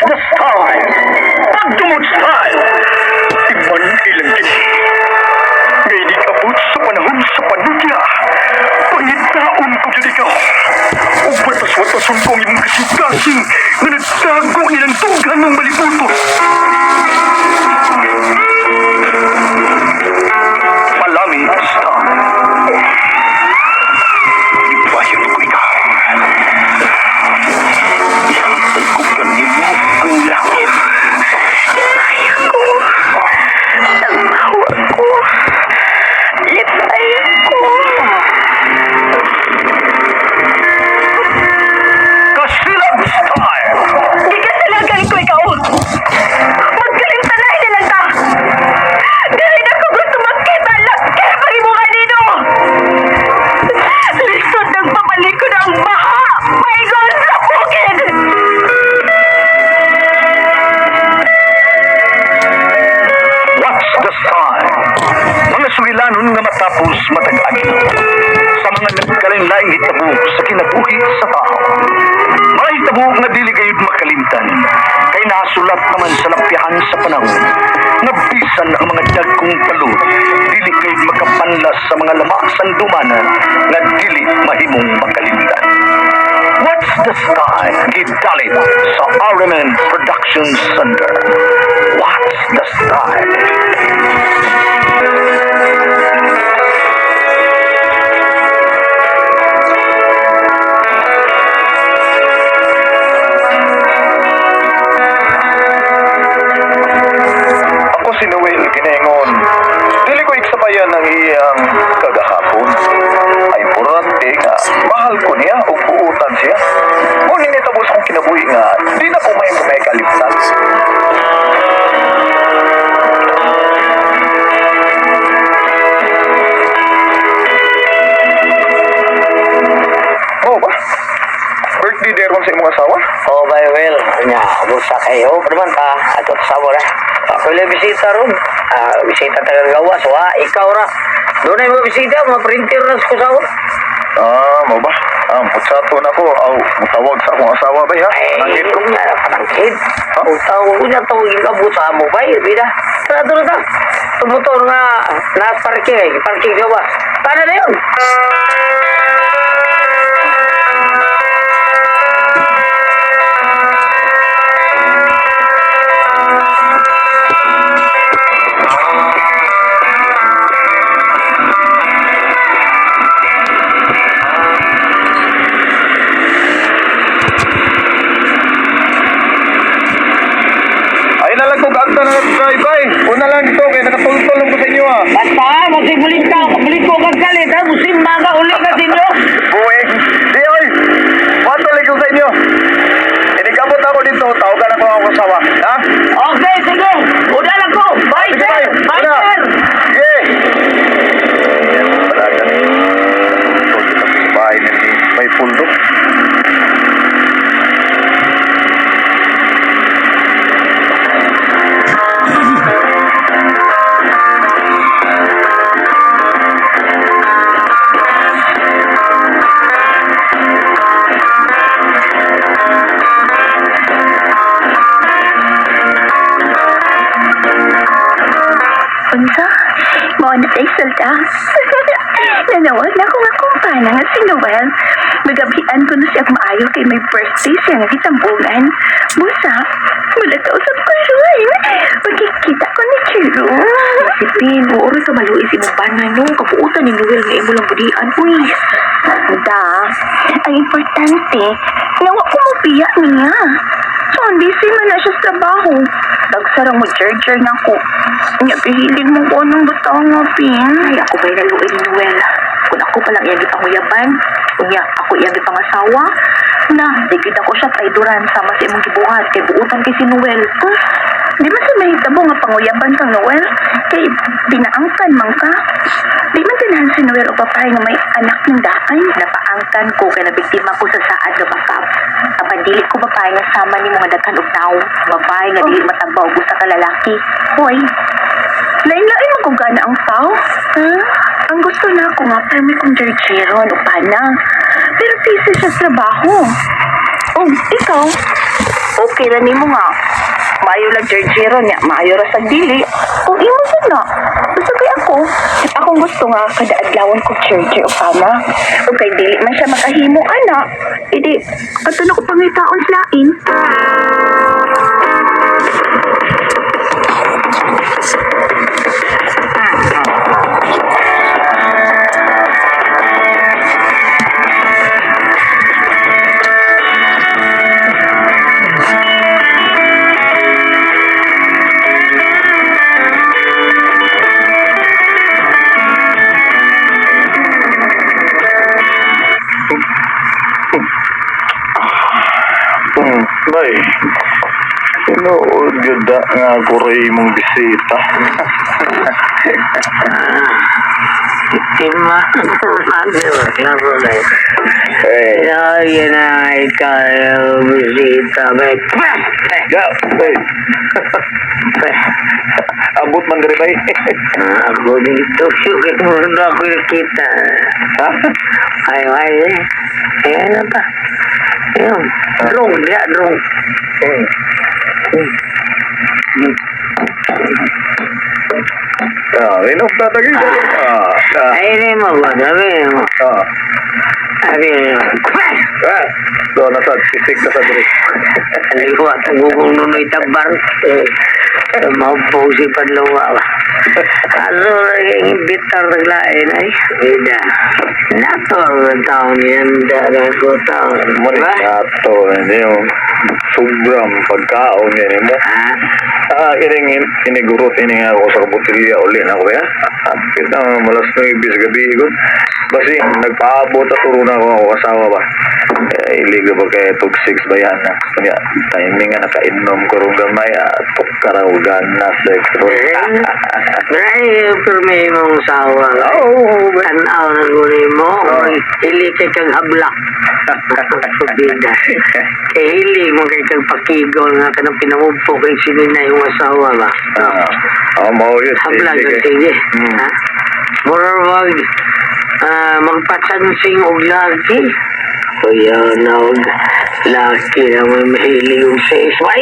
The style? Pagdumot style! Iman ilang kini. Ngayon abot sa panahon sa panudya. Pangitaon ko gyud ikaw. Ug watas-watason ko ang imong kasing-kasing nga nagtago nilang tunggan ng malibuto. Palami style. Ibayon ko ikaw. Ihantay ko kanimo ang langit. Ko. Tagbawa ko. Lipay ko. Kasilag style! Gikasalagan ko ikaw. Magkalimtanay na lang ta. Dili na ko gusto makita laki pag imo kanino. Lisod ng pabalik ko ng baha. Paingon sa bukid. What's the style? Mga sugilanon nga matapos matag-agin sa mga nagkalain-laing hitabo sa kinabuhi sa tao. Mga hitabo nga dili gayud makalimtan kay nasulat naman sa lapyahan sa panahon nga bisan ang mga dagkong palud dili gayud makapanlas sa mga lama sandumanan nga dili mahimong makalimtan. What's the style? Gidalit sa RMN Production Center. What's the style? Ako si Noel Ginengon. Dili ko iksabayan ang iyang kagahapon. Ay importante nga, mahal ko niya ug buutan siya. Ngunit nitabo sa akong kinabuhi nga, di na ko mahimo may kalimtan. Oo ba? Birthday deron sa imong asawa? Oh, by well. Nya, kumusta kayo? Pero man ta, ato sa na. Ako lang bisita ron. Ah, bisita tagang gawas. Wa, ikaw ra. Doon ay mga bisita, mga printer na sa kusawa. Ah, mo ba? Ah, putsato na ko. Aw, mutawag sa akong asawa ba ha? Ay, Nangit ko. nga, panangkit. Ha? Ang tawag ko niya, tawag yung abot sa mo bay. Bida. Tara, doon ta. Tumutor nga, nasa parking ay, parking gawas. Tara na yun. Ay na lang ko gaagta na nag-drive ay. Una lang dito kay nakatultol lang ko sa inyo ah. Basta, magsibulit ka, bulit ko kag kalit, ha? Musimba ka, uli ka sinyo. Buwing. Di oy. Patuloy ko sa inyo. Inikabot ako dito, tawagan ako ang asawa. Ha? Okay, sige. Una lang ko. Bye, Sige, sir. bye. Bye, Una. sir. Sige. Ayan, palagan. Tultol dito sa bahay ni may pundo. Unsa? Mao na tay salta. Nanawag na akong akong pana nga si Noel. Magabian ko na siya maayo kay may birthday siya nga gitambungan. Busa, mula kausap ko ron. Magkikita ko ni Chiro. Sipin, oo rin ka maluis imong bana no. Kabuutan ni Noel nga imo lang budian. Uy, Da, ang importante, nga wa ko mobiya niya. So, busy man na siya sa trabaho. Dagsarang mo jerjer na ko. Nya, gihilig mo ko ng butang nga, Pin. Ay, ako ba'y naluoy ni Noel? Kung ako palang iyang gipanguyaban, unya, ako iyang gipangasawa, na, di gid ako siya traidoran sama sa imong gibuhat, kay buutan kay si Noel. Di man sa mahitabo nga panguyaban kang Noel, kay binaangkan man ka. Di man tanahan si Noel o papay nga may anak ng daay. Napaangkan ko kay nabiktima ko sa saad nga bakap. Apan dili ko babae nga sama nimo nga daghan og tawo, babae nga dili matagba og usa ka lalaki. Hoy, lain-lain man kung gana ang tao. Hmm? Ang gusto na ako nga, permi kong jerjeron o pana. Pero busy siya sa trabaho. Oh, ikaw, Okay ra nimo nga. Maayo lang Georgero niya, maayo ra sa dili. O imo sad na. Basta kay ako, akong gusto nga kada adlawon ko Georgie o pana. O kay dili man siya makahimo ana. Idi ato na ko pangitaon sa lain. Bay. Tinuod gyud da nga ako ray imong bisita. Tima, klaro na yun. Eh, Lagi na ikaw bisita, bay. ga, bay. Abot man diri bay. Ako dito, yung mundo ako nakita. Ha? Ay, ay, eh. Ayan na pa. Ayun. Drong, diya, drong. Ah, inom tatagi. Ah, ah, Ay, ini mo ba? Sabi mo. ah. Sabi mo. Ah, do na sad, sisig na sad diri. Aliwa, tagugong nunoy tabar. Eh, maupo si Padlawa. Aso, naging bitar naglain ay. Ida. Nato ang taon yan, dagan ko taon. Mo ni Diba? ato, hindi yung sobrang pagkaon yan mo. Ha? Ah, ining inigurot ini nga ako sa kabutilya uli na ko ya. Apit na malas 9 sa gabi gud. Basi nagpaabot at turo na ako ako asawa ba. Eh, iligo ba kay tug 6 ba yan na. Kanya timing nga nakainom ko rong gamay at karaw ganas like Ay, pero may mong sawa. Oo, ba? Tanaw na guni mo. Oo. Hili kay kang habla. Subida. Kay hili mo kay kang pakigol nga kanang pinamugpo kay sinina yung asawa ba. Ah, oh, mao yun. Habla Sige. ka sige. Mm. Ha? Mura wag magpatsansing og laki. Kuya na og laki na may mahilig og sex. Why?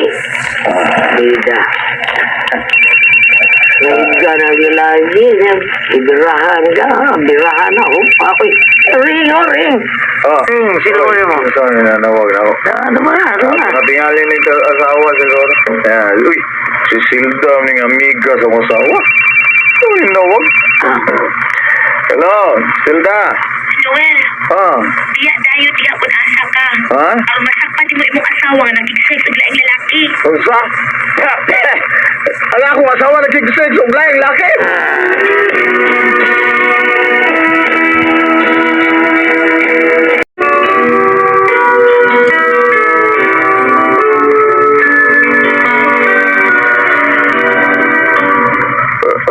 Bida. Ngayon na lagi niya. Ibirahan ka. Birahan na. Oh, ako'y ring, oh, ring. Ah. Sino mo? Sorry, nanawag na ako. Ano ba? Ano na? Natingali ni asawa siguro. Ayan. Uy, si Silda ning amiga sa akong asawa. Uy, nawag. Ah. Hello, Silda. Noel, Ah, diya dayo diya kun asa ka. ha? Aron masakpan nimo imong asawa nga nakig-sex og laing lalaki. Unsa? Ang akong asawa nagkiksex og laing laki.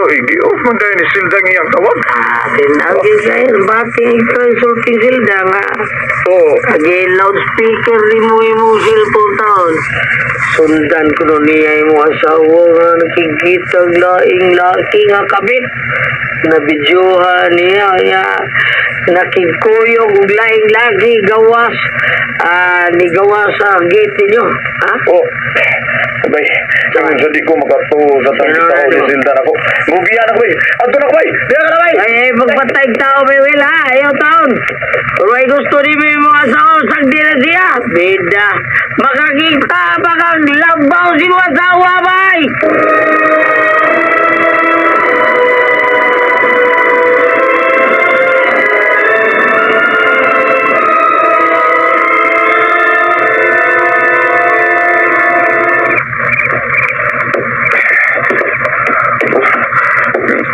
Uy, gi-off man tayo ni Silda ang iyang tawag. Ah, tinawag kayo. Bati ito insulting silda nga. Oo. Agi loudspeaker ni mo imo cellphone taon. Sundan ko nun niya imo asawa nga nakikita og laing laki nga kabit. Nabidyohan niya ya nakikuyog og laing laki gawas ni gawas sa gate ninyo. Ha? Oh. Bay, ingon sa di ko makatuo sa tang Ano, tao ni ano? Silda nako. Mubiya na ko bay. Adto na ko bay. Diya ka na bay. Ay, ay, magpatay tao may will ha. Ayaw taon. Pero ay gusto ni may mga asawa, sagdi na siya. Bida. Makakita, makaglabaw si mga asawa, bay!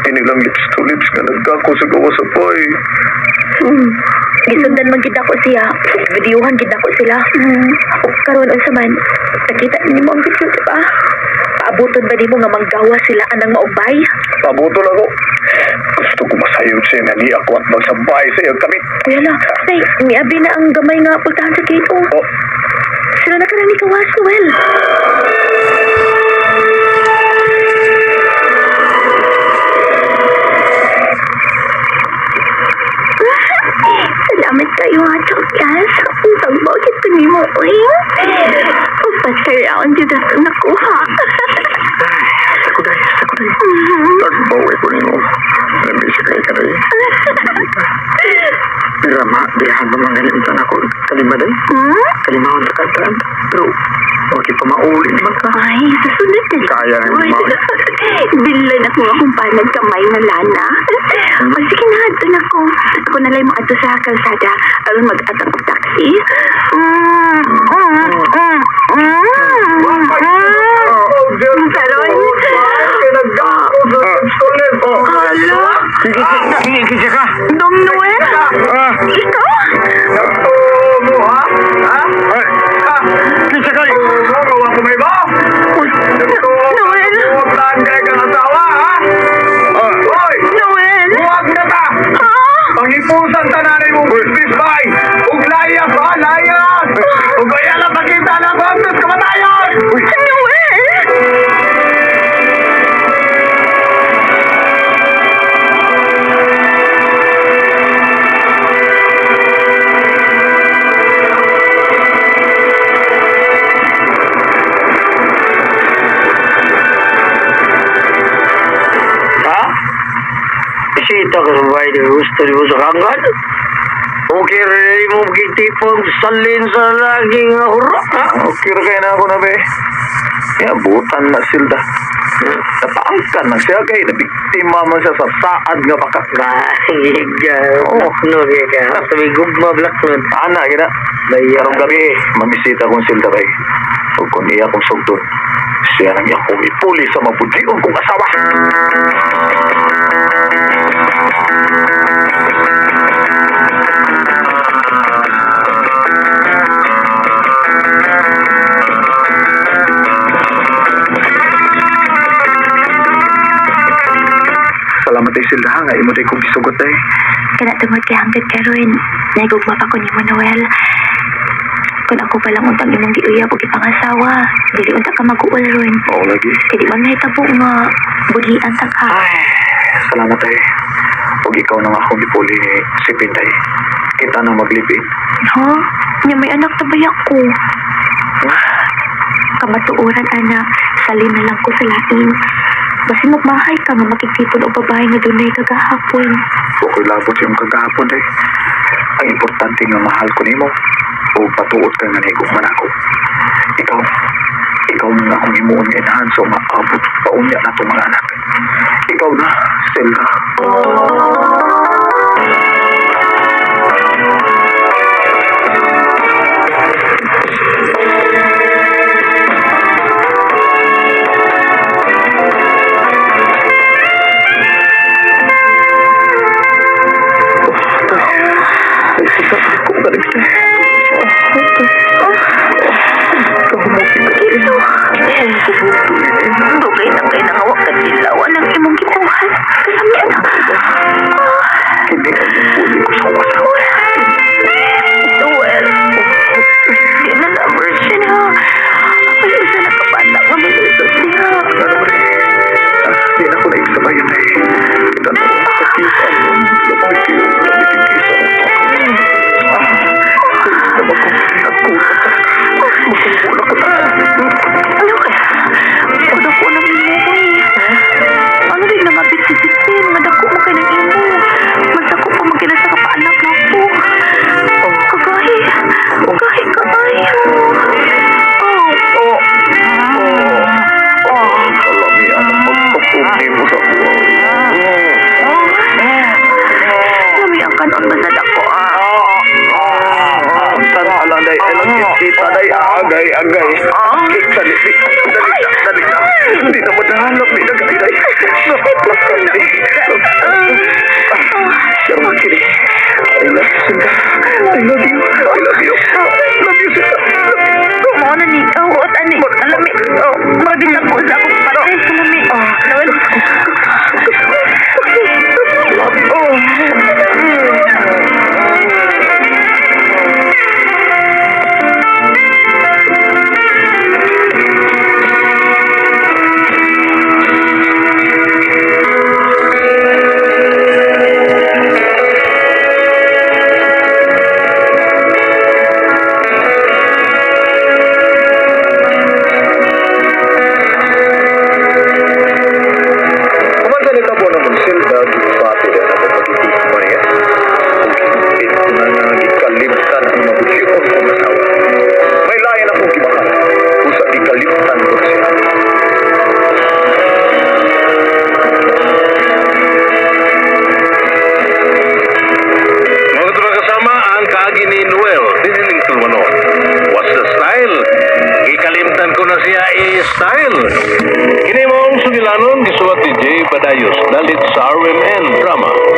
Tinilang lips to lips nga nagkako sa gawa sa pay. Gisundan man gid ako siya. Videohan gid ako sila. Ug karon unsa man, nakita nimo ang video, di ba? Paabuton ba nimo nga manggawa sila anang maubay? Pabuto lang ako. Gusto ko masayod siya nga ni ako at magsabay sa iyong kamit. Kuya la, say, miabi na ang gamay nga pultahan sa gate oh. Oh, Sila na karon ni kawas, Noel. Salamat kayo ha, Chokyas. Ang tagbo kita nimo, uy. Upat nakuha. Ako dahil, ako dahil. Tagbawi ko nimo. Nabisa kay ka dahil. Pero ma, dihan pa mga galimtan ako. Kalima dahil. Hmm? Kalimahon ta kantaan. Pero, okay pa mauli naman ka. Ay, susunod na rin. Kaya na Uy, yung mga. Bilan ako nga kung panag kamay na lana. O sige na, adto na ko. Ako na lang mo adto sa kalsada aron mag-atang og taxi. Mm, mm, mm, mm, mm. Karon. Hala, Kikisa ka! Dong Noel? Ah! Ikaw? Kisa ka! Noel? Noel? Ah! Pangipusan tananay mo business bay! Ug layas ha, layas! Ug kaya lang makita na bantos kamatayon! Noel! Ha? Bisita ka sa bahay ni gusto ni mo sa kanggan? Okay rin mo kitipong salin sa laging hurok, ha? Okay ra kaya na ako na be. Ya, butan na silda. Napaangkan na siya kay nabiktima man siya sa saad nga baka. Kahigya. Oo. Black nun, kaya ka. Sabi gugma black nun. Ana gina. Bayaw. Karong gabi, mamisita kong silda bay. Ug kun iya kong sugdon, siya nang akong ipuli sa mabudion kong asawa. Salamat ay silda ha, nga imo day kong gisugot ay. Kana tungod kay hanggat karon, naigugma pa ko nimo Noel. Kung ako pa lang untang imong giuyab og ipangasawa, dili unta ka mag-uol ron. Mao lagi. Kay di man nahitabo nga budhian ta ka. Ay, salamat ay. Ug ikaw nang akong gipuli ni si Pinday. Kita nang maglipin. Ha? Nya may anak na ba ako? Kamatuoran ana, salin na lang ko sa lain. Basin magmahay ka nga makigtipon og babae nga dunay kagahapon. Huwag labot yung kagahapon day. Ang importante nga mahal ko nimo o patuot ka nga nahigugman ako. Ikaw, ikaw na akong himuon nga inahan so maabot paunya na itong mga anak. Ikaw na, Stella. Kiso. Dugay na kay nangawak ka dilawan ang imong gibuhat. Kasami na. Hindi ka ipuli ko sa asawa. Noel. Di na lover siya na. Ay, usa na kabata nga malusot niya. Ano ba rin? Di na ako naigsabayan ay. Kita na ako makakita. Lamay kayo. Lamay kayo sa Ano kaya? Padako ng imo ko eh. Ano rin nangabit si Sipin? Madako mo kay ng imo. Masako pa man sa kapaanak na ako. Kagahi. Kagahi ka ay. Oh. Oh. Kalamian ang pagpapuni mo sa buhay. Lami ang kanon basta dako ah. Tara lang day, ay lang kita day, agay, agay. Dali, dali, dali na. Hindi na madahalap, may nagay day. Napaplakan day. Pero kini, I love you, Sinda. I love you, I love you. I love you, Sinda. Mao na ni oh, at ani lami. Oh, murag ko sa akong patay lami. Noel. Kini maong sugilanon gisuwat ni Jay Badayos dalit sa RMN Drama.